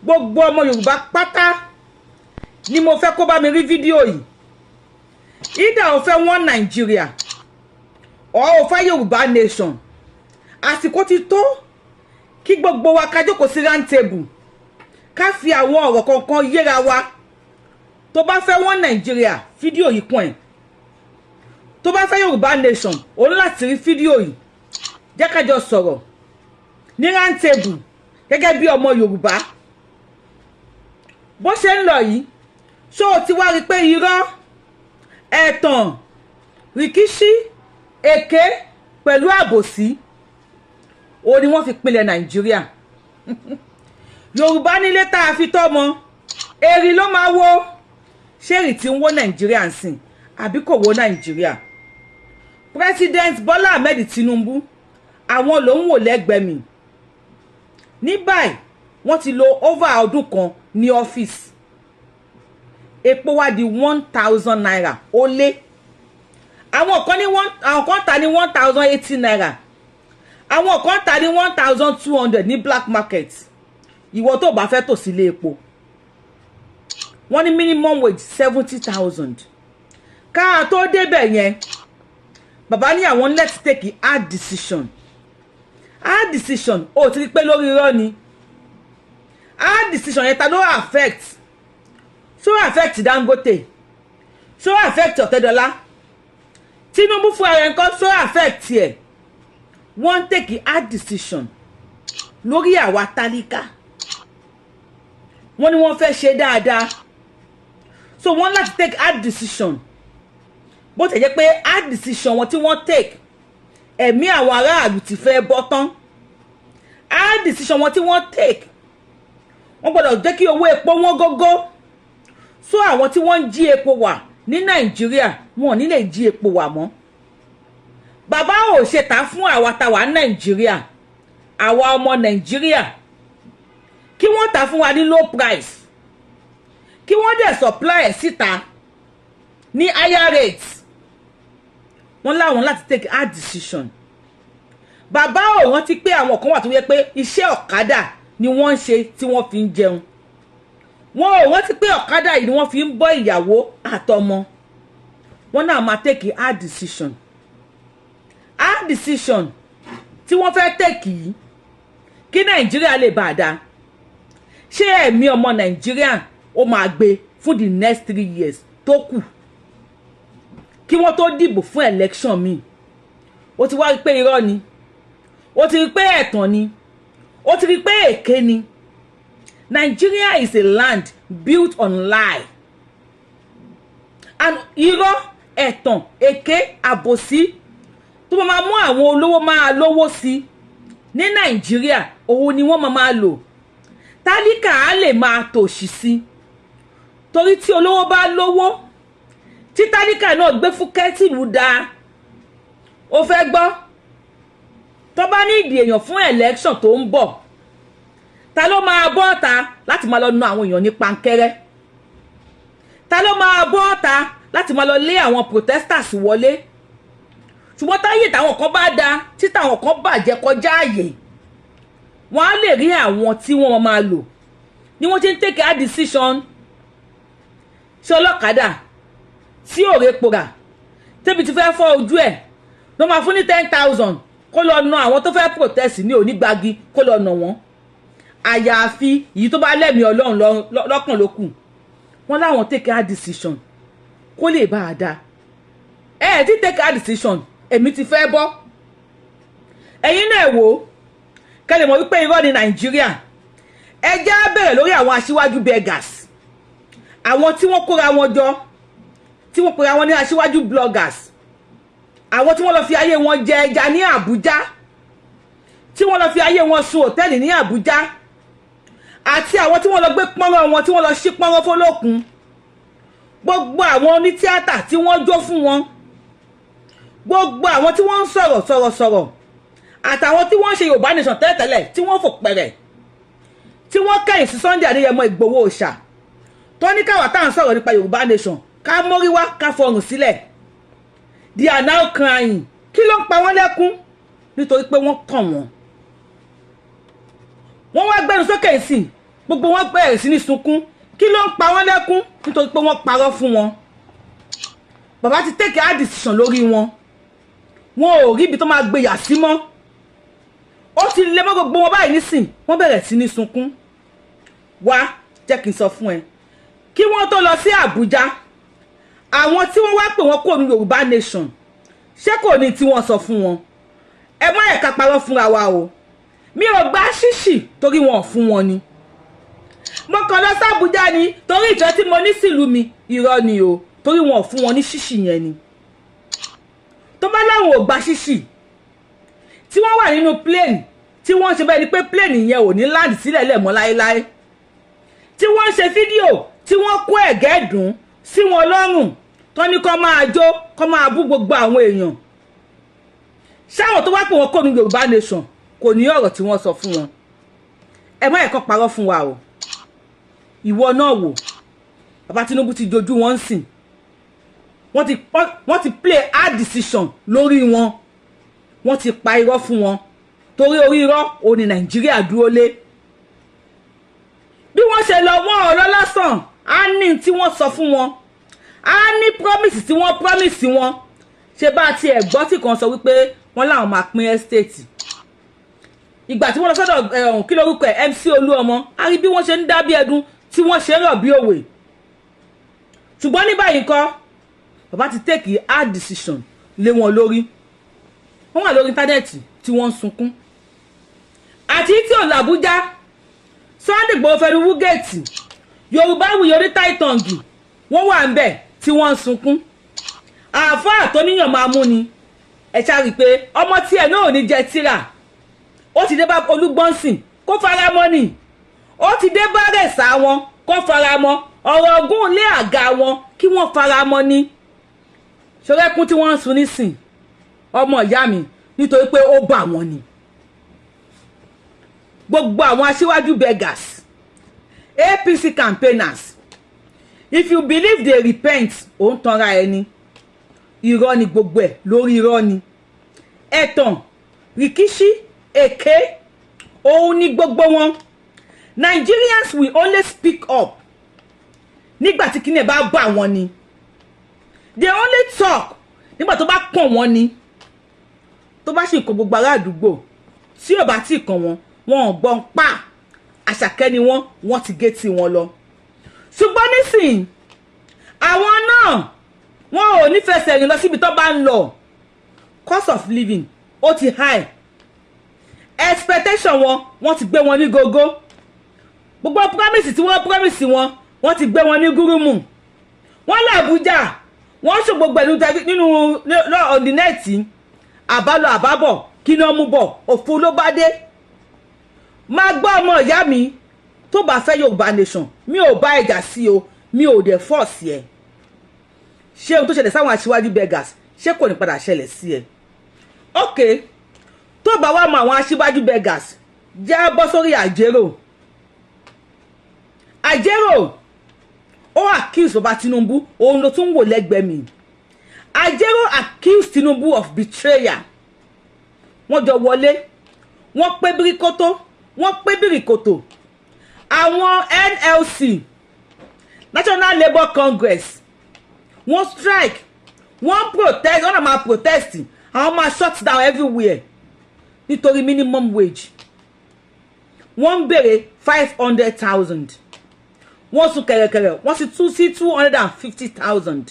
Gbogbo ọmọ Yorùbá pátá ni mo fẹ́ kó bá mi rí fídíò yìí. Either o fẹ́ one Nàìjíríà or o fẹ́ Yorùbá nation, àsìkò ti tó kí gbogbo wa ká jókòó sí round table, ká fi àwọn ọ̀rọ̀ kọ̀ọ̀kan yéra wa. Tó bá fẹ́ one Nàìjíríà, fídíò yìí kàn ẹ́. Tó bá fẹ́ Yorùbá nation, òun láti rí fídíò yìí. Jẹ́ ká jọ sọ̀rọ̀ ní round table gẹ́gẹ́ bí ọmọ Yorùbá. Bó ṣe ń lọ yìí, ṣó o ti wá rí i pé irọ́, ẹ̀tàn, rìkíṣí, èké pẹ̀lú àbòsí òun ni wọ́n fi pilẹ̀ Nàìjíríà? Yorùbá nílé tá a fi tọ́mọ èrì ló máa wó. Ṣé èrì tí ń wó Nàìjíríà ń sìn, àbí kò wó Nàìjíríà? President Bọ́lá Ahmed Tinubu, àwọn ló ń wò lẹ́gbẹ̀ẹ́ mi ní báyìí. Wọ́n ti lo over ọdún kan ní ọ́fíìsì. Epo wá di ₦1,000 ó lé. Àwọn kan ní one, àwọn kan tà ní ₦1,080, àwọn kan tà ní 1,200 ní black market. Ìwọ tó bá fẹ́ tò sí ilé epo, wọ́n ní minimum wage 70,000. Káà tó débẹ̀ yẹn, bàbá ní àwọn, "Let's take a hard decision." Hard decision, ó ti rí pé lórí irọ́ ni hard decision yẹn. Ta ló affect? Ṣó affect Dangote? Ṣó affect Ọ̀tẹ́dọ́lá? Tinubu fún ara nǹkan, ṣó affect ẹ̀? Wọ́n take hard decision lórí àwa tálíkà. Wọ́n ní wọ́n fẹ́ ṣe dáadáa, so wọ́n láti take hard decision. Bó tẹ̀ jẹ́ pé hard decision wọn tí wọ́n take, ẹ̀mí àwọn aráàlú ti fẹ́ bọ́ tán. Hard decision wọn tí wọ́n take, wọ́n gbọ́dọ̀ jẹ́ kí owó epo wọ́n gógó, so àwọn tí wọ́n ń jí epo wà ní Nàìjíríà, wọn ò ní lè jí epo wà mọ́. Bàbá ò ṣe tà fún àwa tá wà ní Nàìjíríà, àwa ọmọ Nàìjíríà, kí wọ́n tà fún wa ní low price, kí wọ́n dẹ̀ supply ẹ̀ síta ní higher rate. Wọ́n láwọn láti take hard decision. Bàbá ò rántí pé àwọn kan wà tó yẹ pé iṣẹ́ ọ̀kadà ni wọ́n ń ṣe tí wọ́n fi ń jẹun. Wọn ò rántí pé ọ̀kadà yìí ni wọ́n fi ń bọ́ ìyàwó àtọmọ wọn náà. Máa take hard decision. Hard decision tí wọ́n fẹ́ take yìí, kí Nàìjíríà lè bá a dáa, ṣé ẹ̀mí ọmọ Nàìjíríà ó máa gbé fún the next 3 years tó kù kí wọ́n tó dìbò fún election míì? Ó ti wá rí pé irọ́ ni, ó ti rí pé ẹ̀tàn ni, ó ti rí pé èké ni. Nigeria is a land built on lie and irọ́, ẹ̀tàn, èké, àbòsí tó máa mú àwọn olówó máa lówó sí ní Nàìjíríà, òun ni wọ́n máa lò. Tálíkà á lè máa tòṣì sí, torí tí olówó bá lówó, tí tálíkà náà gbé fúkẹ́ tìlú dáa. Ó fẹ́ gbọ́, tó bá ní ìdí èèyàn fún election tó ń bọ̀, ta ló máa bọ́ ọ̀ta láti máa lọ na àwọn èèyàn ní pankẹ́rẹ́? Ta ló máa bọ́ ọ̀ta láti máa lọ lé àwọn protesters wọlé? Ṣùgbọ́n táyé táwọn kan bá da, tí táwọn kan bàjẹ́ kọjá àyè, wọ́n á lè rí àwọn tí wọ́n máa lò ní wọ́n ti ń take a decision. Ṣé ọlọ́kadà tí ò répo rà, tẹ́bi ti fẹ́ fọ́ ojú ẹ̀, ló máa fún ní 10,000 kó lọ na àwọn tó fẹ́ protest ní onígbági, kó lọ nà wọ́n? Àyàfi èyí tó bá lẹ́mìí Ọlọ́run lọ́kàn ló kù. Wọ́n láwọn take a decision kó lè bá a dáa. Ẹ ẹ ti take a decision, èmi ti fẹ́ bọ́. Ẹ̀yin náà wò ó, kẹ́lẹ̀ mọ̀ wípé irọ́ ní Nàìjíríà. Ẹ jẹ́ á bẹ̀rẹ̀ lórí àwọn aṣíwájú beggars, àwọn tí wọ́n kóra wọn jọ, tí wọ́n pera wọn ní aṣíwájú bloggers, àwọn tí wọ́n lọ fi ayé wọn jẹ ẹja ní Àbújá, tí wọ́n lọ fi ayé wọn sun hòtẹ́ẹ̀lì ní Àbújá, àti àwọn tí wọ́n lọ gbé pọ́nrán wọn, tí wọ́n lọ sí pọ́nrán fọlọ́kun, gbogbo àwọn onítíátà tí wọ́n jó fún wọn, gbogbo àwọn tí wọ́n ń sọ̀rọ̀ sọ̀rọ̀ sọ̀rọ̀, àtàwọn tí wọ́n ń ṣe Yorùbá Nation tẹ́lẹ̀tẹ́lẹ̀, tí wọ́n fò pẹ̀rẹ̀, tí wọ́n kẹ́yìn sí Sunday Adéyẹmọ Ìgbòho Òòṣà, tó ní káwa tá à ń sọ̀rọ̀ nípa Yorùbá Nation ká mórí wá, ká fọrùn sílẹ̀. They are now crying. Kí ló ń pa wọ́n lẹ́kún? Nítorí pé wọ́n kàn wọ́n. Wọ́n wá gbẹ́nu sókè sí. Gbogbo wọn bẹ̀rẹ̀ sí ní sunkún. Kí ló ń pa wọ́n lẹ́kún? Nítorí pé wọ́n parọ́ fún wọn. Bàbá ti take hard decision lórí wọn. Wọn ò rí ibi tó máa gbé yà sí mọ́. Ó ti lé mọ́ gbogbo wọn báyìí nísìn, wọ́n bẹ̀rẹ̀ sí ní sunkún. Wá jẹ́ kí n sọ fún ẹ, kí wọ́n tó lọ sí Àbújá, àwọn tí wọ́n wá pè wọ́n kúrò ní Yorùbá Nation, ṣé kò ní tí wọ́n sọ fún wọn? Ẹ má ẹ̀ka parọ́ fúnra wa o. Mi ò gba ṣíṣì torí wọn ò fún wọn ni. Mo kàn lọ sí Àbújá ni torí ìfẹ́ tí mo ní sílùú mi. Irọ́ ni o, torí wọn ò fún wọn ní ṣíṣì yẹn ni. Tó bá láwọn ò gba ṣíṣì, tí wọ́n wà nínú plane, tí wọ́n ṣe bẹ́ẹ̀ ni pé plane yẹn ò ní land sílẹ̀ lẹ̀ mọ́ láéláé, tí wọ́n ṣe fídíò, tí wọ́n kó ẹ̀gẹ́ dùn sí wọn lọ́rùn, tó ní kó máa jó, kó máa bú gbogbo àwọn èèyàn, ṣáwọn tó wá pè wọ́n kó ní Yorùbá Nation kò ní ọ̀rọ̀ tí wọ́n sọ fún wọn? Ẹ má ẹ̀kọ́ parọ́ fún wa o. Ìwọ náà wò, bàbá Tinubu ti dojú wọn sìn. Wọ́n ti play hard decision lórí wọn. Wọ́n ti pa irọ́ fún wọn, torí orí irọ́ òun ni Nàìjíríà dúró lé. Bí wọ́n ṣe lọ, wọ́n ọ̀rọ̀ lásán á ní tí wọ́n sọ fún wọn, á ní promise tí wọ́n promise wọn. Ṣe bá tiẹ̀ gbọ́ tí kan sọ wípé wọ́n láwọn máa pín estate ìgbà tí wọ́n lọ sọ́dọ̀ ẹ̀hún, kí lórúkọ ẹ̀, MC Olúọmọ, á rí bí wọ́n ṣe ń dá bí ẹdun, tí wọ́n ṣe ń rọ̀ bí òwe. Ṣùgbọ́n ní báyìí kọ́, bàbá ti take hard decision lé wọn lórí. Wọ́n wà lórí íńtánẹ́ẹ̀tì tí wọ́n ń sunkún. Àti tí ò làbújá, Sunday Igboho fẹnu wú géètì, Yorùbá wuyì orí táìtọ̀ǹgì, wọ́n wà ń bẹ̀ tí wọ́n ń sunkún. Àáfàá tó níyàn máa mú ni ẹ ṣáà rí i pé ọmọ tiẹ̀ náà ò ní jẹ tíra. Ó ti dé bá Olúgbọ́nsìn, kó fara mọ́ ni. Ó ti dé bá rẹ̀sà wọn, kó fara mọ́. Ọ̀rọ̀ ọ̀gùn lé àga wọn, kí wọ́n fara mọ́ ni. Ṣọlẹ́kún tí wọ́n ń sun nísìn, ọmọ ìyá mi, nítorí pé ó bà wọ́n ni. Gbogbo àwọn aṣíwájú beggars, APC campaigners, if you believe they repent, ó ń tanra ẹni. Irọ́ ni gbogbo ẹ̀, lórí irọ́ ni, ẹ̀tàn, rìkíṣí, èké, òun ni gbogbo wọn. Nigerians will only speak up nígbà tí kíní ẹ̀ bá bà wọ́n ni. They only talk nígbà tó bá kàn wọ́n ni. Tó bá sì kàn gbogbo ará àdúgbò, tí ò bá tí kàn wọ́n, wọn ò gbọ́n pa. Àṣàkẹ́ ni wọ́n, wọ́n ti gé tí wọn lọ. Ṣùgbọ́n nísìnyí, àwọn náà, wọn ò ní fẹsẹ̀ rìn lọ síbi tó bá ń lọ. Cost of living ó ti high. Expectation wọn, wọ́n ti gbé wọn ní gógó. Gbogbo promise tí wọ́n promise wọn, wọ́n ti gbé wọn ní gúrúmù. Wọ́n lọ Àbújá, wọ́n ṣe gbogbo ẹ̀nu nínú on the net. Àbálọ àbábọ̀, kí ni wọ́n mú bọ̀? Òfo ló bá dé. Máa gbọ́, ọmọ ìyá mi, tó bá fẹ́ Yorùbá Nation, mi ò bá ẹ̀jà sí o, mi ò dẹ̀ force ẹ̀. Ṣé ohun tó ṣẹlẹ̀ sáwọn aṣíwájú beggars, ṣé kò ní padà ṣẹlẹ̀ sí ẹ? Ok, tó bá wà mọ àwọn aṣíwájú beggars, jẹ́ bọ́ sórí Àjèrò. Àjèrò ó accuse bàbá Tinubu, òun ló tún wò lẹ́gbẹ̀ẹ́ mi. Àjèrò accuse Tinubu of betrayal. Wọ́n jọ wọlé, wọ́n pé bíríkótó, wọ́n pé bíríkótó. Àwọn NLC, National Labour Congress, wọ́n strike, wọ́n protest, wọ́n náà máa protest, àwọn máa shut down everywhere nítorí minimum wage. Wọ́n ń béèrè 500,000, wọ́n sún kẹ̀rẹ̀kẹ̀rẹ̀, wọ́n sì tún sí 250,000.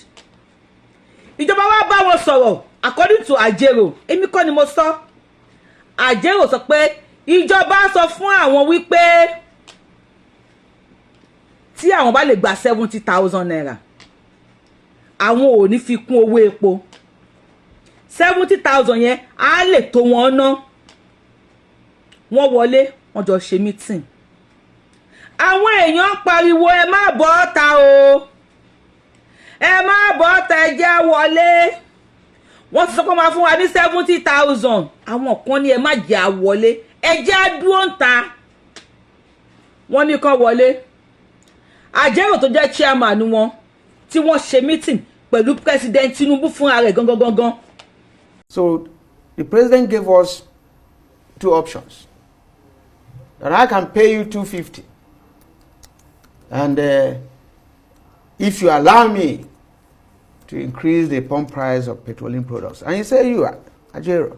Ìjọba wa bá wọn sọ̀rọ̀. According to Ajero, èmi kọ́ ni mo sọ, Ajero sọ pé ìjọba sọ fún àwọn wípé tí àwọn bá lè gba ₦70,000, àwọn ò ní fi kún owó epo. 70,000 yẹn á lè tó wọn ná. Wọ́n wọlé, wọ́n jọ ṣe meeting. Àwọn èèyàn pariwo, "Ẹ má bọ́ ta o, ẹ má bọ́ ta, ẹ jẹ́ wọlé." Wọ́n ti sọ pé máa fún wa ní 70,000. Àwọn kan ní ẹ má jẹ́ àwọlé, ẹ jẹ́ àdúró ń ta. Wọ́n ní kán wọlé. Àjẹrò tó jẹ́ chairman wọn, tí wọ́n ṣe meeting pẹ̀lú President Tinubu fúnra rẹ̀ gangan gangan. So the president gave us two options. That I can pay you 250 And if you allow me to increase the pump price of petroleum products. And he said, "You, Ajaero,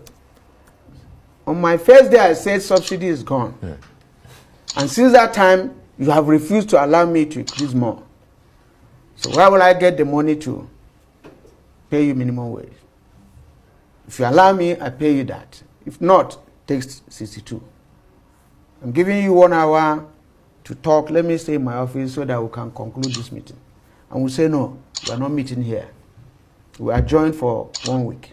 on my first day I said subsidy is gone. And since that time, you have refused to allow me to increase more. So where will I get the money to pay you minimum wage? If you allow me, I pay you that. If not, take 62. I'm giving you one hour to talk. Let me stay in my office so that we can conclude this meeting." And we say, "No, we are not meeting here." We adjourned for one week.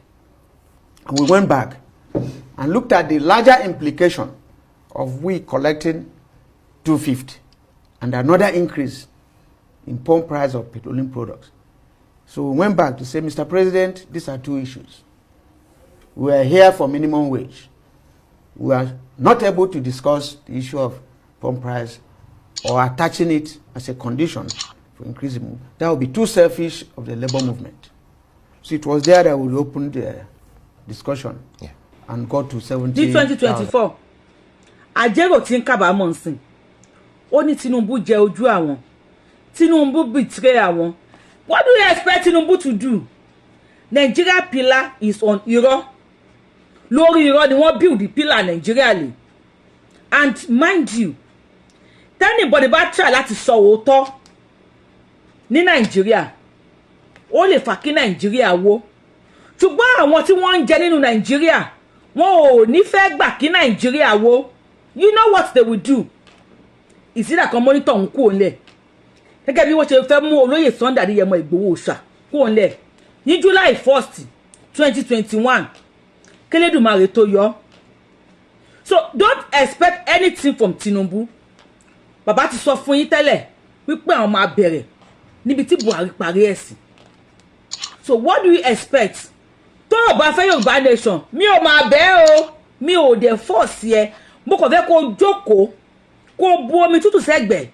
And we went back and looked at the larger implication of we collecting 250 and another increase in pump price of petroleum products. So we went back to say, "Mr. President, these are two issues. We are here for minimum wage. We are not able to discuss the issue of pump price or attaching it as a condition for increasing. That would be too selfish of the labor movement." So it was there that we opened the discussion and got to 70. Ní 2024, Ajaero ti ń kábàámọ̀ nsìn. Ó ní Tinubu jẹ ojú àwọn, Tinubu betray àwọn. What do you expect Tinubu to do? Nigeria pillar is on irọ́. Lórí irọ́ ni wọ́n build the pillar Nigeria lé. And mind you, tí anybody bá try láti sọ òótọ́ ní Nàìjíríà, ó lè fà kí Nàìjíríà wó. Ṣùgbọ́n àwọn tí wọ́n ń jẹ nínú Nàìjíríà, wọn ò ní fẹ́ gbà kí Nàìjíríà wó. You know what they will do? Ìsídà kan monitor òun kúrò ńlẹ̀, gẹ́gẹ́ bí wọ́n ṣe fẹ́ mú olóyè Sunday Adéyẹmọ Ìgbòho Òòṣà kúrò ńlẹ̀ ní July 1st, 2021, kélédùmarè tó yọ. So don't expect anything from Tinubu. Bàbá ti sọ fún yín tẹ́lẹ̀ wípé àwọn máa bẹ̀rẹ̀ níbi tí Buhari parí ẹ̀ sí. So what do you expect? Tó o bá fẹ́ Yorùbá nation, mi ò máa bẹ́ẹ̀ o, mi ò dẹ̀ force ẹ. Mo kàn fẹ́ kó o jókòó, kó o bu omi tútù sẹ́gbẹ̀ẹ́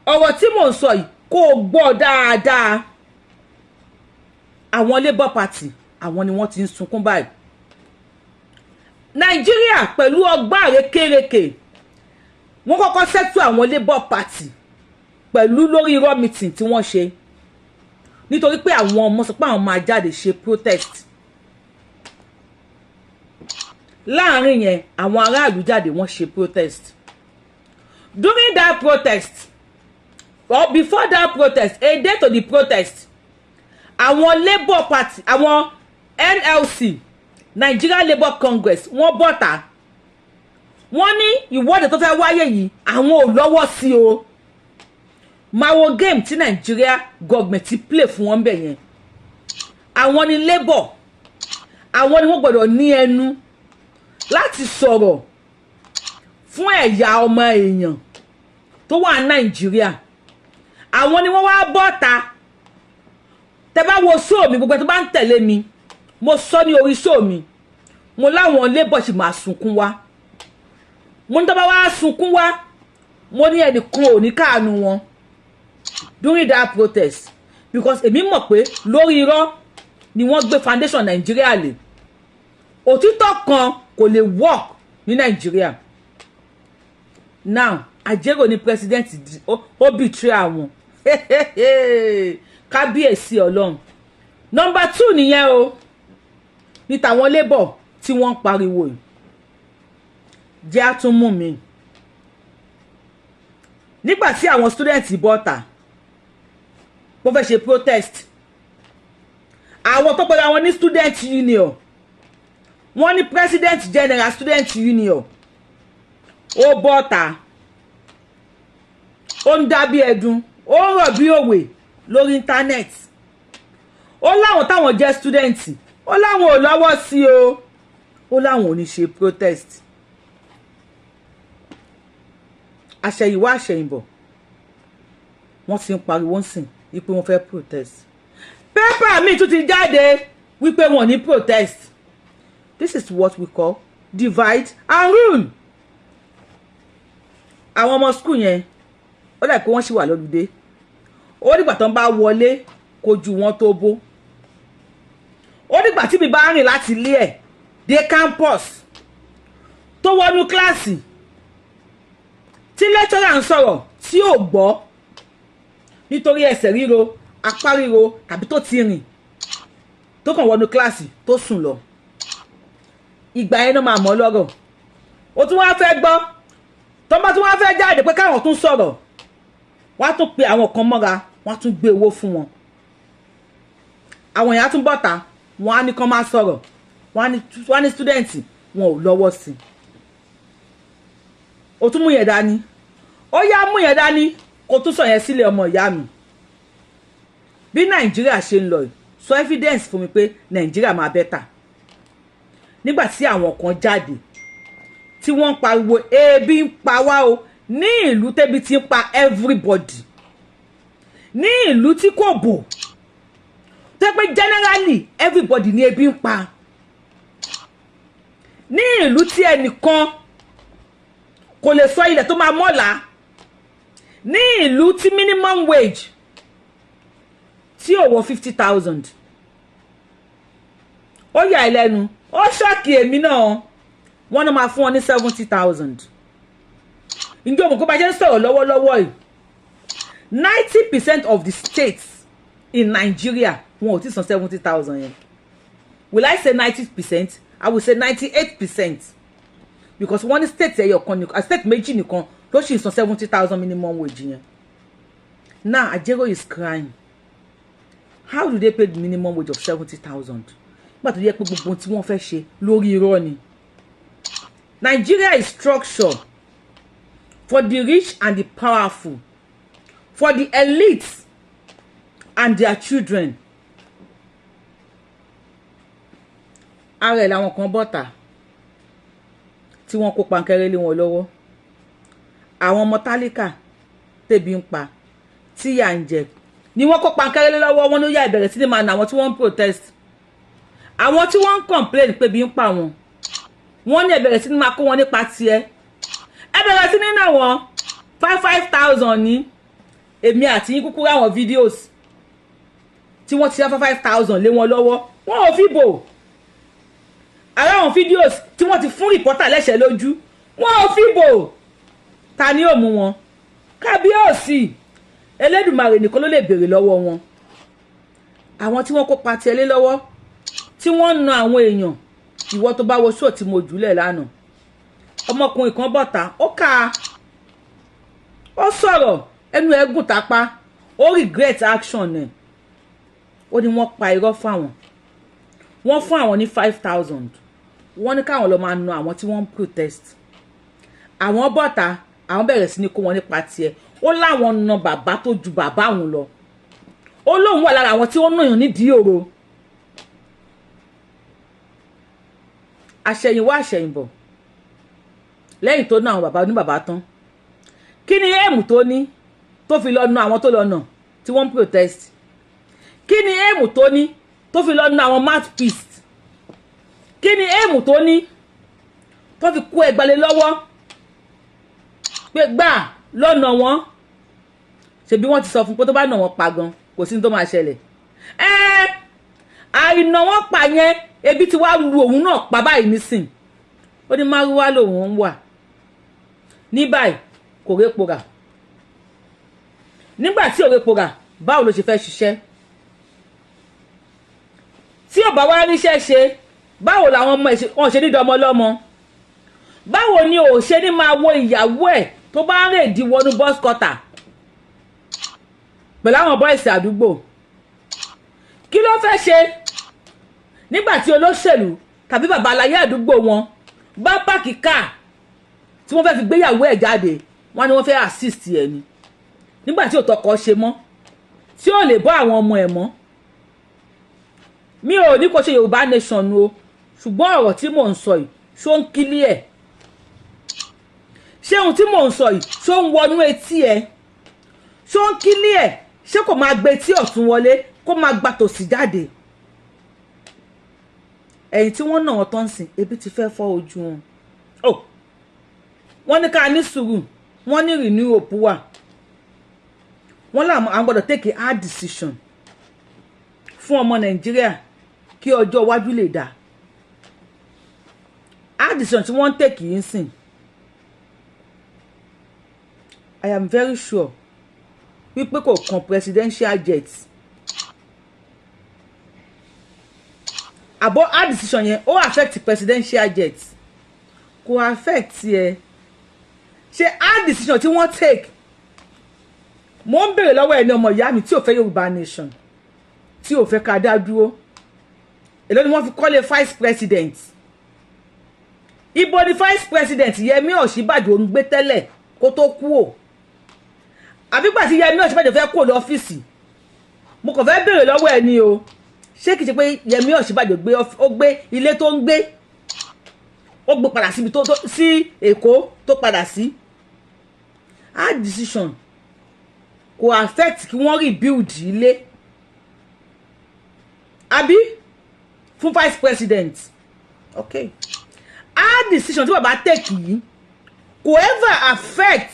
ọ̀rọ̀ tí mò ń sọ yìí, kó o gbọ́ dáadáa. Àwọn Labour Party, àwọn ni wọ́n ti ń sunkún báyìí. Nàìjíríà pẹ̀lú ọgbọ́n àrékérekè, wọ́n kọ́kọ́ settle àwọn Labour Party pẹ̀lú lórí irọ́ meeting tí wọ́n ṣe, nítorí pé àwọn ọmọ sọ pé àwọn máa jáde ṣe protest. Láàrin yẹn, àwọn aráàlú jáde, wọ́n ṣe protest. During that protest or before that protest, a day to the protest, àwọn Labour Party, àwọn NLC, Nigeria Labour Congress, wọ́n bọ̀tà, wọ́n ní ìwọ́de tó fẹ́ wáyé yìí, àwọn ò lọ́wọ́ sí o. Máa wo game tí Nigeria government ti play fún wọn bẹ̀ yẹn. Àwọn ni labour, àwọn ni wọ́n gbọ́dọ̀ ní ẹnu láti sọ̀rọ̀ fún ẹ̀yà ọmọ èèyàn tó wà ní Nàìjíríà. Àwọn ni wọ́n wá bọ́ta. Tẹ bá wo show mi, gbogbo ẹ tó bá ń tẹ̀lé mi, mo sọ ní orí show mi, mo láwọn labour sì máa sunkún wá. Mo ní tó bá wá sunkún wá, mo ní ẹnìkan ò ní káàánú wọn during that protest, because èmi mọ̀ pé lórí irọ́ ni wọ́n gbé foundation Nàìjíríà lè. Òtítọ́ kan kò lè work ní Nàìjíríà. Now, Ajaero ní president ó betray àwọn. Kábíyèsí Ọlọ́run. Number two nìyẹn o, ní tàwọn labour tí wọ́n ń pariwo yìí. Jẹ́ àtúnmú mi nígbà tí àwọn student bọ́ta, wọ́n fẹ́ ṣe protest. Àwọn tó pẹ̀lú àwọn ní student union, wọ́n ní president general student union, ó bọ́ta, ó ń dá bí ẹdun, ó ń rọ̀ bí òwe lórí internet. Ó láwọn táwọn jẹ́ student, ó láwọn ò lọ́wọ́ sí o, ó láwọn ò ní ṣe protest. Àṣẹ̀yìnwá àṣẹ̀yìnbọ̀, wọ́n ti ń pariwo ń sìn wípé wọ́n fẹ́ protest. Paper míì tún ti jáde wípé wọ́n ní protest. This is what we call divide and rule. Àwọn ọmọ school yẹn, ó dà pé wọ́n ṣì wà lọ́lùdé. Ó dìgbà tán bá wọlé kojú wọn tó bó. Ó dìgbà tí mi bá rìn láti ilé ẹ̀ dé campus, tó wọnú kíláàsì tí lecturer ń sọ̀rọ̀ tí ò gbọ́. Nítorí ẹsẹ̀ ríro, apá ríro, tàbí tó ti rìn, tó kàn wọnú kíláàsì tó sùn lọ, ìgbà yẹn náà máa mọ̀ lọ́rọ̀. Ó tún wá fẹ́ gbọ́, tó bá tún wá fẹ́ jáde pé káwọn tún sọ̀rọ̀, wọ́n á tún pe àwọn kan mọ́ra, wọ́n á tún gbé owó fún wọn. Àwọn èèyàn á tún bọ̀ta, wọ́n á ní kán má sọ̀rọ̀, wọ́n á ní student wọn ò lọ́wọ́ sí i. Ó tún mú yẹn dání, ó yá, mú yẹn dání, kó tún sọ yẹn sílẹ̀. Ọmọ ìyá mi, bí Nàìjíríà ṣe ń lọ yìí, sọ evidence fún mi pé Nàìjíríà máa better nígbà tí àwọn kan jáde tí wọ́n ń pariwo ebi ń pa wá o, ní ìlú tẹ́bi ti ń pa everybody, ní ìlú tí kò bò tó pé generally everybody ní ebi ń pa, ní ìlú tí ẹnìkan kò lè sọ ilẹ̀ tó máa mọ́la, ní ìlú tí minimum wage tí ò wọ 50,000. Ó yà ẹ́ lẹ́nu, ó shock èmi náà. Wọ́n náà máa fún wọn ní 70,000. Ǹjẹ́ o mọ̀ kó bá ṣe ń sọ̀rọ̀ lọ́wọ́lọ́wọ́ yìí, 90% of the states in Nigeria, wọn ò tí san 70,000 yẹn? Will I say 90%? I will say 98%, because wọ́n ní state ẹyọ kan nìkan, state méjì nìkan ló sì san 70,000 minimum wage yẹn. Now Ajero is crying. How do they pay the minimum wage of 70,000 nígbà tó yẹ pé gbogbo ohun tí wọ́n fẹ́ ṣe lórí irọ́ ni? Nigeria is structured for the rich and the powerful, for the elites and their children. Ara ẹ̀ làwọn kan bọ́ta tí wọ́n kó pankẹ́rẹ́ lé wọn lọ́wọ́. Àwọn ọmọ tálíkà tẹ̀bí ń pa, tíyà ń jẹ, ni wọ́n kó pankẹ́rẹ́ lé lọ́wọ́. Wọn ló yá, ìbẹ̀rẹ̀ sí ni máa nà àwọn tí wọ́n ń protest, àwọn tí wọ́n ń complain pé bí ń pa wọn. Wọ́n ní ìbẹ̀rẹ̀ sí ni máa kó wọn nípa tiẹ̀, ẹ bẹ̀rẹ̀ sí ní nà wọ́n five five thousand. Ní èmi àti yín kúkú ráwọn videos tí wọ́n ti rá 5,000 lé wọn lọ́wọ́, wọn ò fi bò. Ara àwọn videos tí wọ́n ti fún reporter lẹ́sẹ̀ lójú, wọn ò fi bò. Ta ni ó mú wọn? Kábíyèsí Elédùmarè nìkan ló lè béèrè lọ́wọ́ wọn. Àwọn tí wọ́n kó pa tiẹ̀ lé lọ́wọ́, tí wọ́n ń na àwọn èèyàn. Ìwọ tó bá wo show tí mo jùlẹ̀ lánàá, ọmọkùnrin kan bọ̀ta, ó kà á, ó sọ̀rọ̀, ẹnu ẹ̀ gùn tápá, ó regret action ẹ̀. Ó ní wọ́n pa irọ́ fáwọn, wọ́n fún àwọn ní 5,000, wọ́n ní káwọn lọ máa na àwọn tí wọ́n ń protest. Àwọn bọ̀ta, àwọn bẹ̀rẹ̀ sí ní kó wọn nípa tiẹ̀. Ó láwọn na bàbá tó ju bàbá òun lọ. Ó lóun wà lára àwọn tí ó nàyàn nídìí òro. Àṣẹ̀yìnwá àṣẹ̀yìnbọ̀, lẹ́yìn tó ná àwọn bàbá oníbàbá tán, kí ni aim tó ní tó fi lọ na àwọn tó lọ nà tí wọ́n ń protest? Kí ni aim tó ní tó fi lọ na àwọn mouthpiece? Kí ni aim tó ní tó fi kó ẹgbàlè lọ́wọ́ pé gbà lọ́nà wọn? Ṣebí wọ́n ti sọ fún pé tó bá nà wọ́n pa gan, kò sí ní tó máa ṣẹlẹ̀. Ẹ́ àìnà wọn pa yẹn, ebi ti wá lu òun náà pa báyìí nísìn. Ó ní márúwá lòun ń wà ní báyìí, kò répo rà. Nígbà tí ò répo rà, báwo ló ṣe fẹ́ ṣiṣẹ́? Tí ò bá wá ríṣẹ́ ṣe, báwo làwọn ọmọ ẹ̀ wọn ṣe ní dọmọ lọ́mọ? Báwo ni ò ṣe ní máa wo ìyàwó ẹ̀ tó bá ń rèdí wọnú bus cutter pẹ̀lú àwọn boys àdúgbò? Kí ló fẹ́ ṣe nígbà tí olóṣèlú tàbí bàbá aláyé àdúgbò wọn bá park car tí wọ́n fẹ́ fi gbéyàwó ẹ̀ jáde, wọ́n ní wọ́n fẹ́ assist ẹ̀ ni, nígbà tí òtọkọ ṣe mọ́, tí ò lè bọ́ àwọn ọmọ ẹ̀ mọ́? Mi ò ní kó ṣe Yorùbá Nation o, ṣùgbọ́n ọ̀rọ̀ tí mò ń sọ yìí, ṣó ń kílí ẹ̀? Ṣé ohun tí mò ń sọ yìí, ṣó ń wọnú etí ẹ? Ṣó ń kílí ẹ̀? Ṣé kò máa gbé tí ọ̀tún wọlé, kó máa gba tòsì jáde? Ẹ̀yìn tí wọ́n nà wọ́n tán sìn, ebi ti fẹ́ fọ́ ojú wọn. Oh, wọ́n ní ká ní sùúrù, wọ́n ní renew hope wà. Wọ́n làwọn àwọn gbọ́dọ̀ take a hard decision fún ọmọ Nàìjíríà kí ọjọ́ iwájú lè dáa. Hard decision tí wọ́n ń take yìí ń sìn, I am very sure pé Wípé kò kan presidential jet. Àbọ̀ hard decision yẹn, ó affect presidential jet? Kò affect ẹ. Ṣe hard decision tí wọ́n take, mo ń béèrè lọ́wọ́ ẹni, ọmọ ìyá mi tí ò fẹ́ Yorùbá nation, tí ò fẹ́ ká dá dúró, èló ni wọ́n fi kọ́lé vice president? Ibo ni vice president Yẹmí Ọ̀ṣínbàjò ń gbé tẹ́lẹ̀ kó tó kú o? Àbígbà tí Yẹmí Ọ̀ṣínbàjò fẹ́ kúrò lọ́fíìsì, mo kàn fẹ́ béèrè lọ́wọ́ ẹ ni o, ṣé kìí ṣe pé Yẹmí Ọ̀ṣínbàjò gbé, ó gbé ilé tó ń gbé, ó gbé padà síbi tó sí Èkó tó padà sí? Hard decision kò affect kí wọ́n rebuild ilé àbí fún vice president. Okay, hard decision tí bàbá take yìí kò ever affect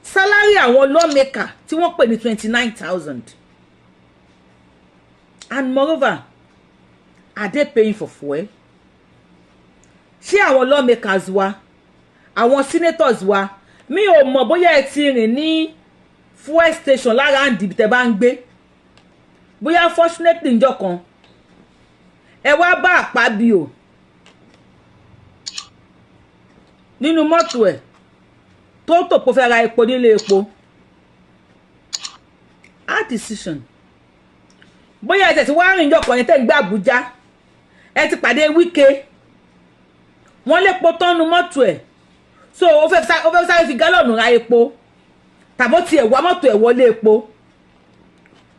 salary àwọn lawmaker tí wọ́n pè ní 29,000. And moreover, are they paying for fuel? Ṣé àwọn lawmakers wa, àwọn senators wa, mi ò mọ̀ bóyá ẹ ti rìn ní fuel station lára àǹdí tẹ́ bá ń gbé. Bóyá fortunately, njọ́ kan ẹ wá bá Àpábíò nínú mọ́tò ẹ̀ tó tò kó fẹ́ ra epo nílé epo. Hard decision, bóyá ẹ tẹ̀sí wá rìn njọ́ kan yẹn tẹ́ ń gbé Àbújá, ẹ ti pàdé Wike, wọ́n lè po tọ́nu mọ́tò ẹ̀, so ó fẹ́ sáré fi gálọ̀nù ra epo, tàbó tiẹ̀ wá mọ́tò ẹ̀ wọlé epo,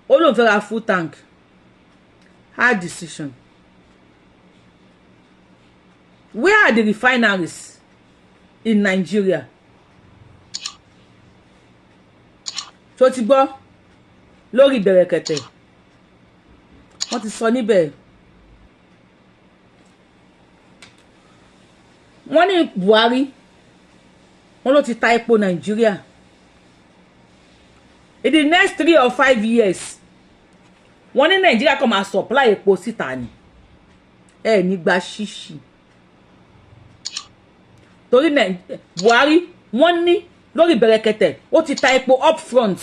ó lóun fẹ́ ra full tank. Hard decision, where are the refineries in Nigeria? Tó ti gbọ́ lórí Bẹ̀rẹ̀kẹ̀tẹ̀, wọ́n ti sọ níbẹ̀, wọ́n ní Buhari, wọ́n ló ti ta epo Nàìjíríà. In the next 3 or 5 years, wọ́n ní Nàìjíríà kàn máa supply epo síta ni, ẹ ní gba ṣíṣì, torí Buhari, wọ́n ní lórí Bẹ̀rẹ̀kẹ̀tẹ̀, ó ti ta epo up front.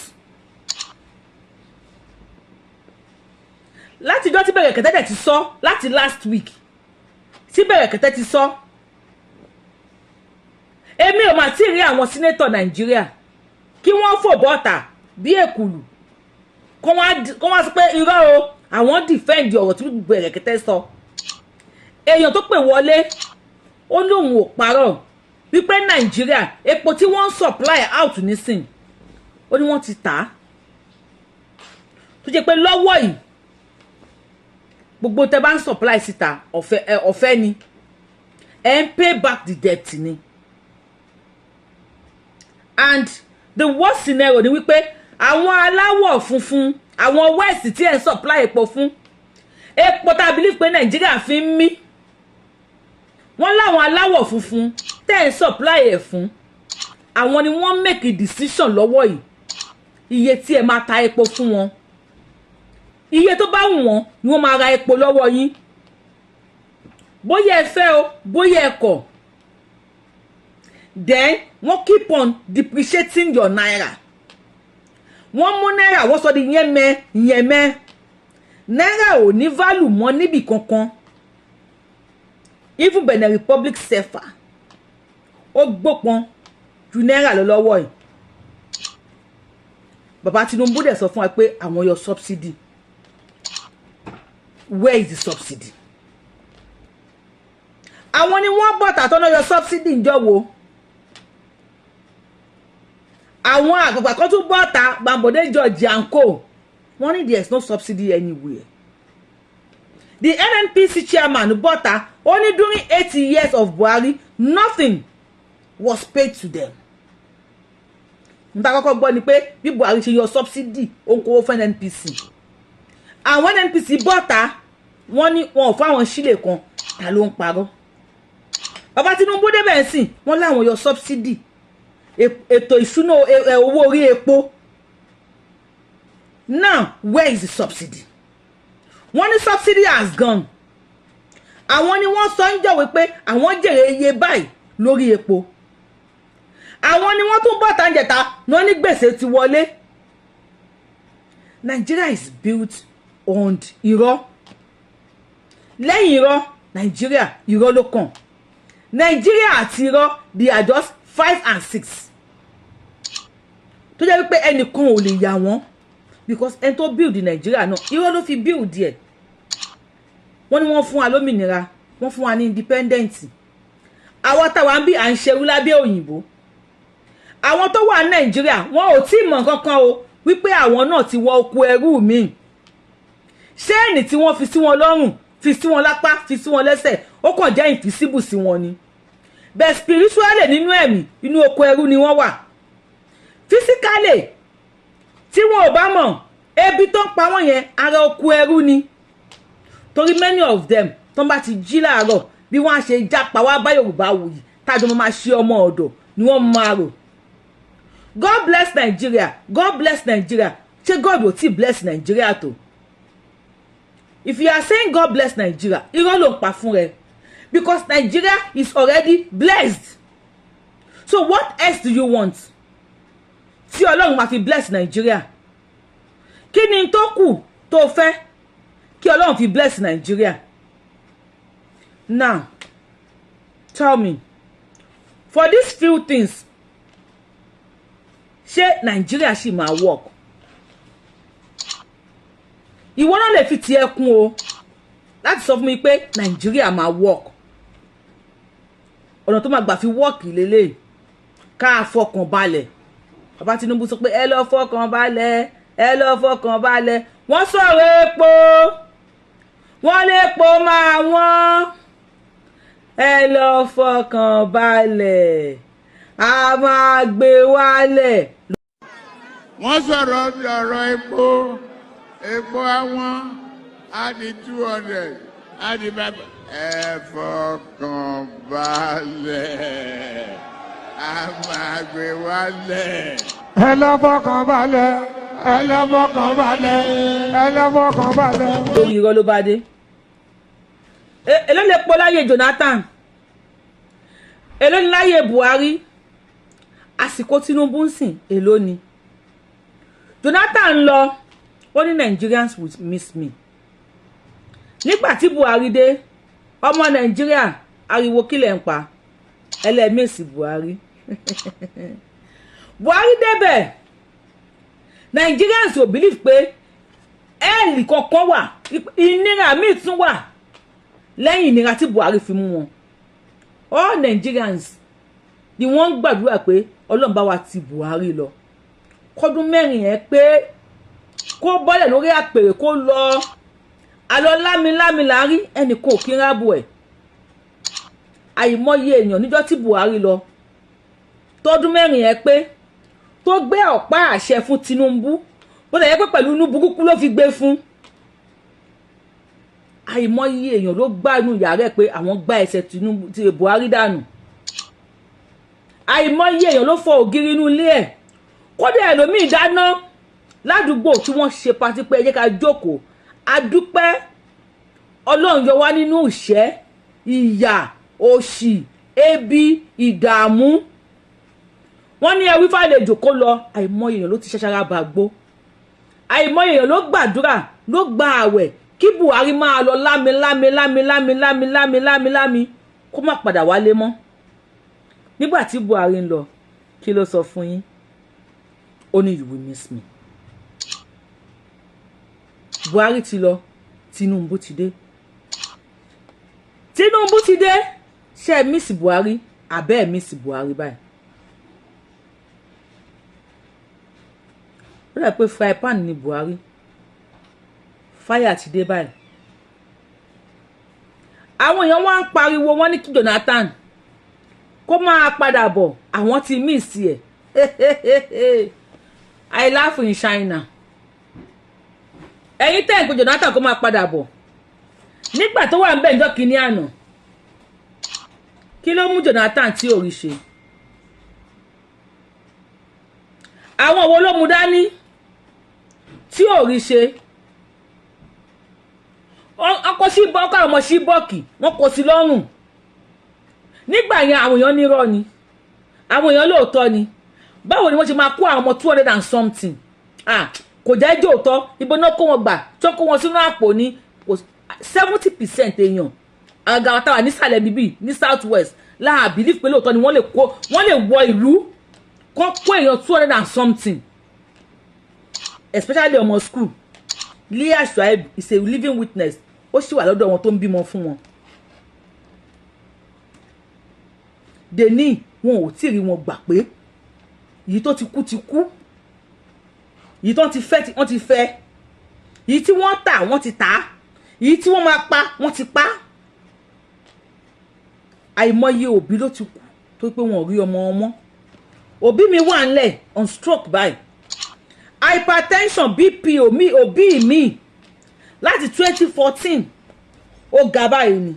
Látijọ́ tí Bẹ̀rẹ̀kẹ̀tẹ̀ dẹ̀ ti sọ, láti last week tí Bẹ̀rẹ̀kẹ̀tẹ̀ ti sọ, èmi ò mà tí ì rí àwọn senator Nàìjíríà kí wọ́n fò bọ́ta bí èkùlù kó wọ́n sọ pé irọ́ o, àwọn defend ọ̀rọ̀ tí Bẹ̀rẹ̀kẹ̀tẹ̀ sọ. Èèyàn tó pè wọlé, ó lóun ò parọ́ wípé Nàìjíríà, epo tí wọ́n ń supply out nísìn, ó ní wọ́n ti tà á, tó jẹ́ pé lọ́wọ́ yìí, gbogbo tẹ́ bá ń supply síta, ọ̀fẹ́ ẹ, ọ̀fẹ́ ni, ẹ ń pay back the debt ni. And the worst scenario ni wípé àwọn aláwọ̀ funfun, àwọn West tí ẹ̀ ń supply epo fún, epo tá a believe pé Nàìjíríà fi ń mí, wọ́n láwọn aláwọ̀ funfun tẹ́ ẹ̀ ń supply ẹ̀ fún, àwọn ni wọ́n make a decision lọ́wọ́ yìí iye tí ẹ máa ta epo fún wọn. Iye tó bá wù wọ́n ni wọ́n máa ra epo lọ́wọ́ yín, bóyá ẹ fẹ́ o, bóyá ẹ kọ̀. Then wọ́n keep on depreciating your naira. Wọ́n mú náírà, wọ́n sọ di yẹ́mẹ́ yẹ́mẹ́. Náírà ò ní value mọ́ níbì kankan. Even Benin Republic CFA, ó gbópọn ju náírà lọ lọ́wọ́ yìí. Bàbá Tinubu dẹ̀ sọ fún wa pé àwọn yọ subsidy. Where is the subsidy? Àwọn ni wọ́n bọ̀ tàtọ́nà yọ subsidy ń jọ wo. Àwọn àgbàgbà kan tún bọ̀ ta, Bambode George and co, wọ́n ní there is no subsidy anywhere. The NNPC chairman bọ́ta, ó ní during 8 years of Buhari, nothing was paid to them. N ta kọ́kọ́ gbọ́ ni pé bí Buhari ṣe yọ subsidy, ó ń kówó fún NNPC. Àwọn NNPC bọ́ta, wọ́n ní wọn ò fáwọn sílè kan. Ta ló ń parọ́? Bàbá Tinubu débẹ̀ ń sìn, wọ́n láwọn yọ subsidy, ètò ìṣúná, owó orí epo. Now, where is the subsidy? Wọ́n ní subsidy has gone. Àwọn ni wọ́n sọ ń jọ̀wé pé àwọn jèrè iye báyìí lórí epo. Àwọn ni wọ́n tún bọ̀ tàǹjẹ̀ta, wọ́n ní gbèsè ti wọlé. Nigeria is built on irọ́. Lẹ́yìn irọ́, Nigeria, irọ́ ló kàn. Nigeria àti irọ́, they are just five and six, tó jẹ́ wípé ẹnìkan ò lè yà wọ́n, because ẹni tó build Nigeria náà, irọ́ ló fi build ẹ̀. Wọ́n ní wọ́n fún wa lómìnira, wọ́n fún wa ní independent. Àwa táwa ń bí à ń ṣerú lábẹ́ òyìnbó, àwọn tó wà ní Nàìjíríà, wọn ò tí ì mọ̀ kankan o wípé àwọn náà ti wọ oko ẹrú míì. Chain tí wọ́n fi sí wọn lọ́rùn, fi sí wọn lápá, fi sí wọn lẹ́sẹ̀, ó kàn jẹ́ invisible sí wọn ni. Bẹ́ẹ̀ spiritually, nínú ẹ̀mí, inú oko ẹrú ni wọ́n wà. Physically, tí wọn ò bá mọ̀, ebi tó ń pa wọ́n yẹn, ara oko ẹrú ni, torí many of them, tó ń bá ti jí láàárọ̀, bí wọ́n á ṣe jápa wá bá Yorùbá wuyì tájọ máa ṣe ọmọ ọ̀dọ̀ ni wọ́n máa rò. God bless Nigeria, God bless Nigeria. Ṣé God ò tí bless Nigeria tó? If you are saying God bless Nigeria, irọ́ ló ń pa fún rẹ, because Nigeria is already blessed. So what else do you want tí Ọlọ́run máa fi bless Nigeria? Kí ni tó kù tó fẹ́ kí Ọlọ́run fi bless Nigeria? Now tell me, for these few things, ṣé Nigeria ṣì máa work? Ìwọ náà lè fi tiẹ̀ kún o láti sọ fún mi pé Nàìjíríà máa work. Ọ̀nà tó máa gbà fi work lélẹ̀, ká fọkàn balẹ̀. Bàbá Tinubu sọ pé ẹ lọ fọkàn balẹ̀, ẹ lọ fọkàn balẹ̀. Wọ́n sọ̀rọ̀ epo, wọ́n lépo máa wọ́n. Ẹ lọ fọkàn balẹ̀, a máa gbé wálẹ̀. Wọ́n sọ̀rọ̀ bí ọ̀rọ̀ epo, epo àwọn á di 200, á di bàbá. Ẹ fọkàn balẹ̀, a máa gbé wálẹ̀. Ẹ lọ fọkàn balẹ̀, ẹ lọ fọkàn balẹ̀, ẹ lọ fọkàn balẹ̀. Lórí irọ́ ló bá dé. Èló lè po láyé Jonathan? Èló ni láyé Buhari? Àsìkò Tinubu ń sìn, èló ni? Jonathan lọ, ó ní Nigerians will miss me. Nígbà tí Buhari dé, ọmọ Nàìjíríà, ariwo kílẹ̀ ń pa ẹlẹ́mẹ̀sì Buhari. Buhari débẹ̀, Nigerians ò believe pé ẹ́ẹ̀lì kankan wà, ìnira míì tún wà lẹ́yìn ìnira tí Buhari fi mú wọn. All Nigerians ni wọ́n ń gbàdúrà pé Ọlọ́run bá wa ti Buhari lọ, kọ́dún 4 yẹn pé, kó bọ́lẹ̀ lórí àpèrè, kó lọ àlọ́ lámilámi láàrí ẹnì kò kí ń rábò ẹ̀. Àìmọye èèyàn níjọ́ tí Buhari lọ, tọdún 4 yẹn pé, tó gbé ọ̀pá àṣẹ fún Tinubu, bó lè yẹ pé pẹ̀lú inú burúkú ló fi gbé fún. Àìmọye èèyàn ló gbá inú yàrá ẹ̀ pé àwọn gbá ẹsẹ̀ Tinubu ti Buhari dànù. Àìmọye èèyàn ló fọ ògiri inú ilé ẹ̀. Kódà ẹlòmíì dáná ládùúgbò tí wọ́n ṣe party pé ẹ jẹ́ ká jókòó, adúpẹ́, Ọlọ́run yọ wá nínú ìṣẹ́, ìyà, òṣì, ebi, ìdààmú. Wọ́n ní ẹwí fàlejò kó lọ. Àìmọye èèyàn ló ti ṣàṣàrà bàgbó. Àìmọye èèyàn ló gbàdúrà, ló gba àwẹ̀ kí Buhari máa lọ lámi lámi lámi lámi lámi lámi lámi lámi, kó má padà wálé mọ́. Nígbà tí Buhari ń lọ, kí ló sọ fún yín? Ó ní, "You will miss me." Buhari ti lọ, Tinubu ti dé. Tinubu ti dé. Ṣé ẹ miss Buhari àbẹ́ ẹ miss Buhari báyìí? Ó dà pé fry pan ni Buhari, fire ti dé báyìí. Àwọn èèyàn wá ń pariwo, wọ́n ní kí Jonathan kó máa padà bọ̀, àwọn ti miss ẹ̀. I laugh in China. Ẹ̀yin tẹ́ ń pe Jonathan kó máa padà bọ̀, nígbà tó wà ń bẹ̀ níjọ́ kínní àná, kí ló mú Jonathan tí ò rí ṣe? Àwọn wo ló mú dání tí ò rí ṣe? Ọkọ sí ọkọ, àwọn ọmọ sí bọ́ọ̀kì wọn kò sí lọ́rùn nígbà yẹn. Àwọn èèyàn nírọ́ ni, àwọn èèyàn lóòótọ́ ni. Báwo ni wọ́n ṣe máa kó àwọn ọmọ 200 and something? Ah, Kò jẹ́ jòótọ́. Ibo náà kó wọn gbà tó kó wọn sínú àpò ní 70% èèyàn, àgàgà táwa nísàlẹ̀ bíbí ní South West láà believe pé lóòótọ́ ni wọ́n lè kó, wọ́n lè wọ ìlú kán kó èèyàn 200 and something, especially ọmọ school. Leah Shuaib is a living witness. Ó sì wà lọ́dọ̀ wọn tó ń bímọ fún wọn deni. Wọn ò tí ì rí wọn gbà pé èyí tó ti kú ti kú, èyí tó ti fẹ́ wọ́n ti fẹ́, èyí tí wọ́n tà wọ́n ti tà, èyí tí wọ́n máa pa wọ́n ti pa. Àìmọye òbí ló ti kú tó pé wọn ò rí ọmọ wọn mọ́. Òbí mi wà ńlẹ̀ on stroke báyìí, hypertension, BP omi. Òbí mi láti 2014 ó ga báyìí ni,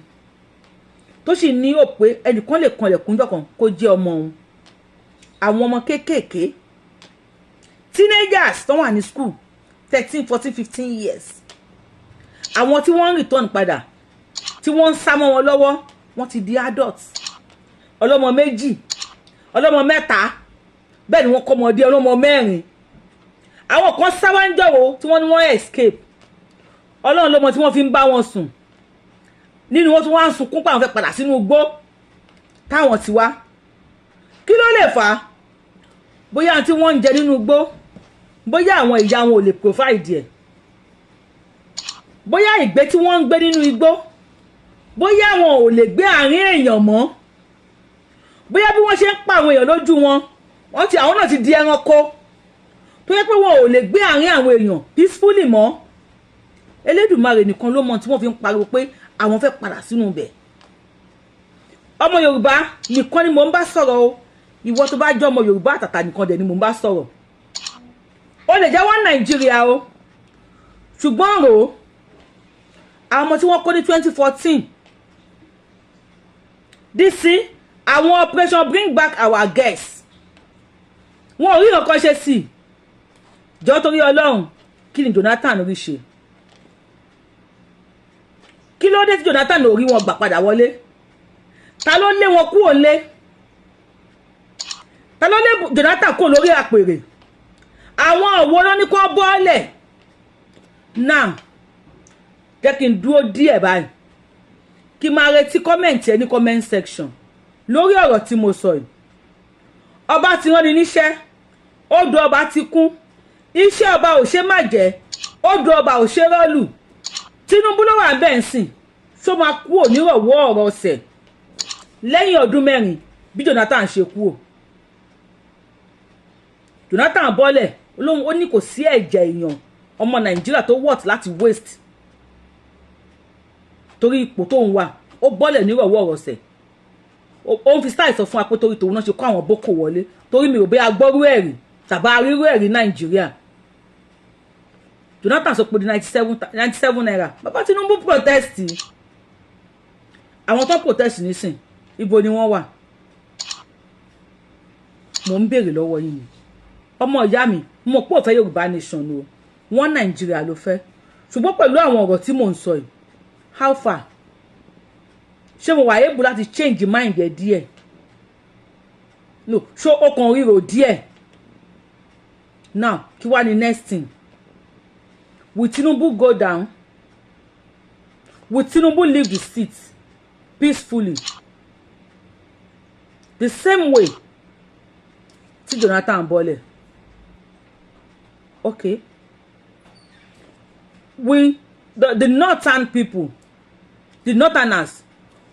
tó sì ní ó pé ẹnìkan lè kanlẹ̀kùn jọ̀kan kó jẹ́ ọmọ òun. Àwọn ọmọ kéékèèké, teenagers tó wà ní school, 13, 14, 15 years, àwọn tí wọ́n ń return padà, tí wọ́n ń sá mọ́ wọn lọ́wọ́, wọ́n ti di adults, ọlọ́mọ méjì, ọlọ́mọ mẹ́ta, bẹ́ẹ̀ ni wọ́n kọ́ ọmọdé ọlọ́mọ mẹ́rin. Àwọn kan sáwá ń jọ̀wọ́ tí wọ́n ní wọ́n escape. Ọlọ́run ló mọ tí wọ́n fi ń bá wọn sùn nínú wọn, tí wọ́n á ń sunkún pé àwọn fẹ́ padà sínú igbó táwọn ti wá. Kí ló lè fà á? Bóyá tí wọ́n ń jẹ nínú igbó, bóyá àwọn ìyá wọn ò lè provide ẹ̀, bóyá ìgbé tí wọ́n ń gbé nínú igbó, bóyá wọn ò lè gbé àárín èèyàn mọ́, bóyá bí wọ́n ṣe ń pa àwọn èèyàn lójú wọn, wọ́n ti àwọn náà ti di ẹranko tó yẹ pé wọn ò lè gbé àárín àwọn èèyàn peacefully mọ́. Elédùmarè nìkan ló mọ tí wọ́n fi ń pariwo pé àwọn fẹ́ padà sínú ibẹ̀. Ọmọ Yorùbá nìkan ni mò ń bá sọ̀rọ̀ o. Ìwọ tó bá jẹ́ ọmọ Yorùbá àtàtà nìkan dẹ̀ ni mò ń bá sọ̀rọ̀. Ó lè jẹ́ wọ́n Nàìjíríà o, ṣùgbọ́n rò ó, àwọn ọmọ tí wọ́n kó ní 2014 dc, àwọn Operation Bring Back Our Girls, wọn ò rí nǹkan ṣe sí i. Jọ, torí Ọlọ́run, kí ni Jonathan rí ṣe? Kí ló dé tí Jonathan ò rí wọn gbà padà wọlé? Ta ló lé wọn kúrò lé? Ta ló lé Jonathan kúrò lórí àpèrè? Àwọn òwò ló ní kó bọ́ọ̀lẹ̀ now? Jẹ́ kí n dúró díẹ̀ báyìí, kí n máa retí comment ẹ ní comment section lórí ọ̀rọ̀ tí mo sọ yìí. Ọba ti rán ni níṣẹ́, odò ọba ti kún, iṣẹ́ ọba ò ṣe má jẹ́, odò ọba ò ṣe rọ́ọ̀lù. Tinubu ló wà bẹ́ẹ̀ ń sìn ṣó máa kú onírọ̀wọ́ ọ̀rọ̀ ọ̀sẹ̀ lẹ́yìn ọdún 4 bí Jonathan ṣe kú o. Jonathan bọ́lẹ̀ olóhùn, ó ní kò sí ẹ̀jẹ̀ èèyàn ọmọ Nàìjíríà tó worth láti waste torí ipò tó ń wà. Ó bọ́lẹ̀ nírọ̀wọ́ ọ̀rọ̀sẹ̀, ó ń fi style sọ fún wa pé torí tòun náà ṣe kó àwọn Boko wọlé, torí mi ò bẹ́ agbọ́rú ẹ̀rí tàbá arírú ẹ̀rí Nàìjíríà. Jonathan sọ pé di 97 naira. Bàbá Tinubu protest, àwọn tó protest nísìn, ibo ni wọ́n wà? Mò ń béèrè lọ́wọ́ yín ni. Ọmọ ìyá mi, mo pò fẹ́ Yorùbá nation o, wọ́n Nàìjíríà ló fẹ́, ṣùgbọ́n pẹ̀lú àwọn ọ̀rọ̀ tí mò ń sọ yìí, how far? Ṣé mo wà able láti change mind ẹ díẹ̀? No, ṣó ọkàn ríro díẹ̀ now? Kí wá ní next thing? Will Tinubu go down? Will Tinubu leave the seat peacefully the same way tí Jonathan bọ́lẹ̀? Okay, we the northern people, the northerners,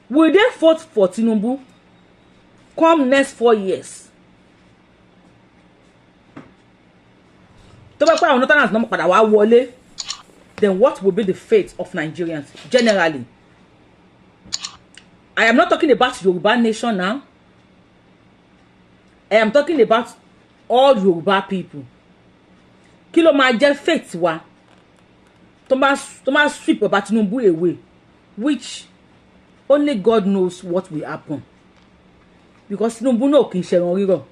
will they vote for Tinubu come next 4 years? Tó bá pẹ́ àwọn northerners náà padà wá wọlé, then what will be the fate of Nigerians generally? I am not talking about Yoruba nation now. I am talking about all Yoruba people. Kí ló máa jẹ́ fate wa tó máa sweep baba Tinubu away, which only God knows what will happen, because Tinubu náà kì í ṣẹran rírọ̀?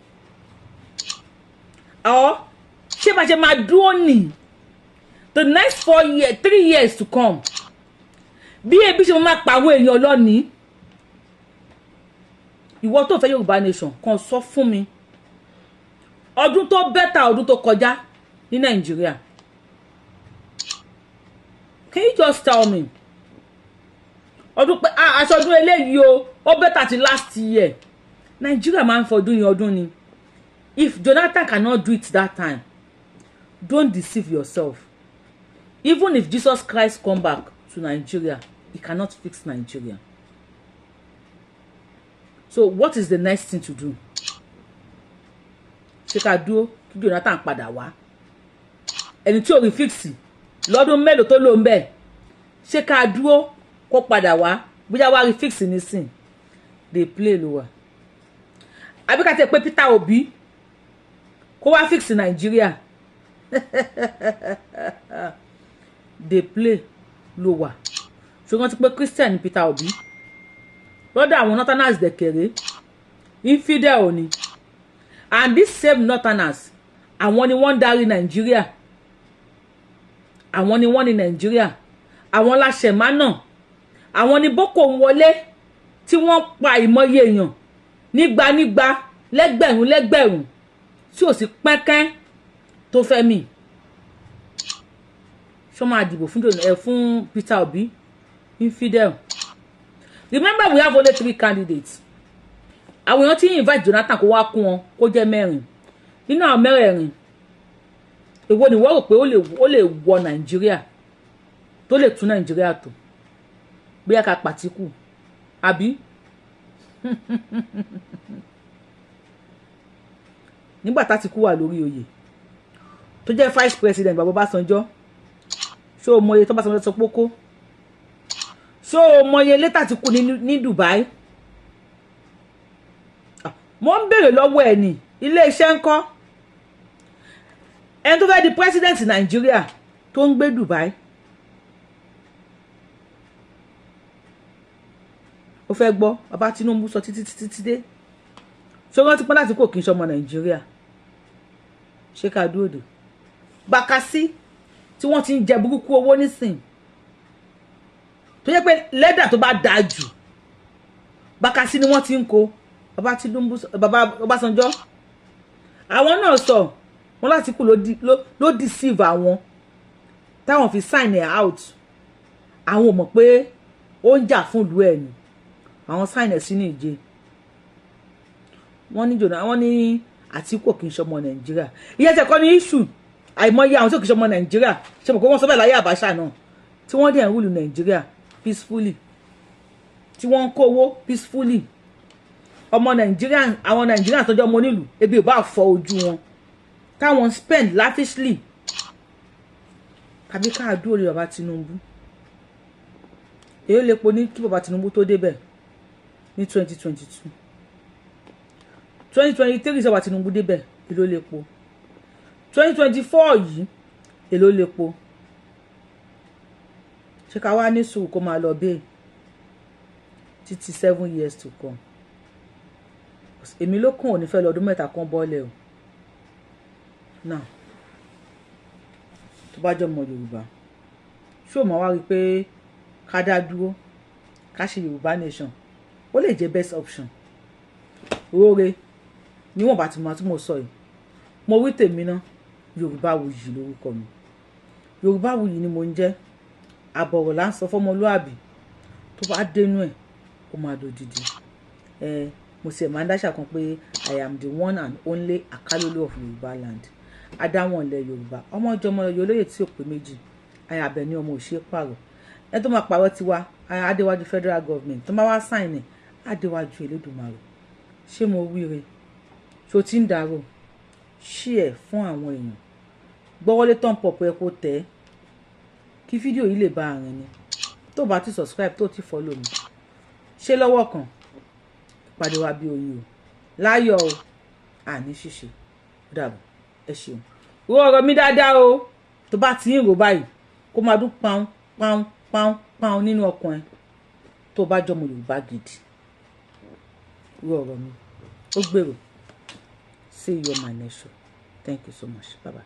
Or ṣé bá ṣe máa dúró ní the next 4 years, 3 years to come, bí ebi ṣe máa pa àwọn èèyàn lọ́nìí? Ìwọ tó fẹ́ Yorùbá nation kan, sọ fún mi ọdún tó better ọdún tó kọjá ní Nàìjíríà. Just tell me. Ọdún pé, ah, aṣọ ọdún eléyìí o, ó better ti last year. Nàìjíríà máa ń fọdún yẹn ọdún ni. If Jonathan cannot do it that time, don't deceive yourself. Even if Jesus Christ come back to Nigeria, he cannot fix Nigeria. So what is the next thing to do? Ṣé ká dúró kí Jonathan padà wá, ẹni tí ò rí fix lọ́dún mélòó tó lò ń bẹ̀? Ṣé ká dúró kó padà wá, bóyá wá rí fix nísìn? Dey play ló wà. Àbí ká tẹ̀ pé Peter Obi kó wá fix Nàìjíríà? Dey play ló wà. Ṣùgbọ́n ti pé Christian ni Peter Obi lọ́dọ̀ àwọn Northerners dẹ̀kẹ̀rẹ́, infidel ni. And this same Northerners, àwọn ni wọ́n ń darí Nàìjíríà, àwọn ni wọ́n ní Nàìjíríà, àwọn láṣẹ̀mánà, àwọn ni Boko ń wọlé tí wọ́n pa ìmọye èèyàn nígba nígba, lẹ́gbẹ̀rún lẹ́gbẹ̀rún, tí ò sí pẹ́kẹ́ tó fẹ́ mì. Ṣọ́ máa dìbò fún ẹ, fún Peter Obi infidel? Remember, we have only three candidates. Àwọn èèyàn tí invite Jonathan kó wá kún wọn, kó jẹ́ mẹ́rin. Nínú àwọn mẹ́rẹ̀ẹ̀rin, èwo ni wọ́n rò pé ó lè wọ Nàìjíríà, tó lè tún Nàìjíríà tó? Bóyá ká pàtíkù àbí nígbà tÁtìkù wà lórí oyè, tó jẹ́ vice president bàbá Ọbásanjọ́, ṣé o mọye tó Ọbásanjọ́ sọ pé kó? Ṣé o mọye létà tí kú ní Dubai? Mo ń béèrè lọ́wọ́ ẹ̀ ní iléeṣẹ́ ńkọ́, ẹni tó fẹ́ di president Nàìjíríà tó ń gbé Dubai. Ó fẹ́ gbọ́ bàbá Tinubu sọ títí títí títí dé. Ṣé wọ́n ti pọ́n láti kó kí n ṣọmọ Nàìjíríà? Ṣé ká dúró dè Bakassi tí wọ́n ti ń jẹ burúkú owó nísìn, tó yẹ pé lẹ́dà tó bá dáa jù, Bakassi ni wọ́n ti ń kó? Bàbá Tinubu, bàbá Ọbásanjọ́, àwọn náà sọ wọn láti kú ló deceive àwọn táwọn fi sign ẹ̀ out. Àwọn ò mọ̀ pé ó ń jà fún ìlú ẹ̀ ni. Àwọn sign ẹ̀ sínú ìje. Wọ́n ní jòna, wọ́n ní Àtíkù kì í ṣọmọ Nàìjíríà. Ìyẹn tẹ̀ kọ́ ní issue. Àìmọye àwọn tí kì í ṣọmọ Nàìjíríà, ṣe mọ̀ pé wọ́n sọ bẹ́ẹ̀ láyé Àbáṣà náà, tí wọ́n dẹ̀ ń rule Nàìjíríà peacefully, tí wọ́n ń kówó peacefully. Ọmọ Nàìjíríà, àwọn Nàìjíríà tó jẹ́ ọmọ onílùú, ebi ò bá fọ ojú wọn, táwọn spend lavishly. Tàbí ká dúró lé bàbá Tinubu? Èyí lè po ní kí bàbá Tinubu tó débẹ̀ ní 2022, 2023, sọ̀bà Tinubu débẹ̀, èló lè po? 2024 yìí, èló lè po? Ṣé ká wá ní sùúrù kó máa lọ bẹ́ẹ̀ títí 7 years to come? Èmi ló kàn ò ní fẹ́ lọ ọdún 3 kan bọ́ọ̀lẹ̀ o. Now, tó bá jọ ọmọ Yorùbá, ṣé o mọ̀ wá rí i pé ká dá dúró, ká ṣe Yorùbá nation, ó lè jẹ́ best option? Oore níwọ̀n bá ti mọ tí mo sọ yìí, mo wí tèmi ná. Yorùbá Wuyì lórúkọ mi, Yorùbá Wuyì ni mo ń jẹ́. Àbọ̀rọ̀ là ń sọ fọ́mọlúàbí, tó bá dénú ẹ̀, ó máa dòdìdì. Ẹ mo sì máa ń dáṣà kan pé I am the one and only Akálólú of Yorùbá land, adáwọn ilẹ̀ Yorùbá, ọmọ ọjọ́ ọmọ Yorùbá, olóyè tí ò pé méjì, àyàbẹ̀ ní ọmọ òṣèré pààrọ̀ ẹ tó máa pààrọ̀ tiwa, adéwájú federal government tó máa wá sign ẹ̀, adéwájú Elédùmarè. Ṣé mo wíire? Ṣó tí ń dàrú? Ṣí ẹ̀ fún àwọn èèyàn. Gbọ́wọ́lé tán pọ̀pọ̀ ẹ kó tẹ̀ ẹ́ kí fídíò yìí lè bá àrùn ni. Tó bá ti subscribe, tó ti follow mi, ṣé lọ́wọ́ kan ìpàdé wa bí oyin o, láyọ̀ o, àní ṣíṣe. Ó dàbọ̀, ẹ ṣeun. Ro ọ̀rọ̀ mi dáadáa o. Tó bá ti ń rò báyìí, kó máa dún paun paun paun paun nínú ọkàn ẹ. Tó bá jọmọ Yorùbá gidi, ro ọ̀rọ̀ mi, ó gbèrò. See you on my next show. Thank you so much. Bye bye.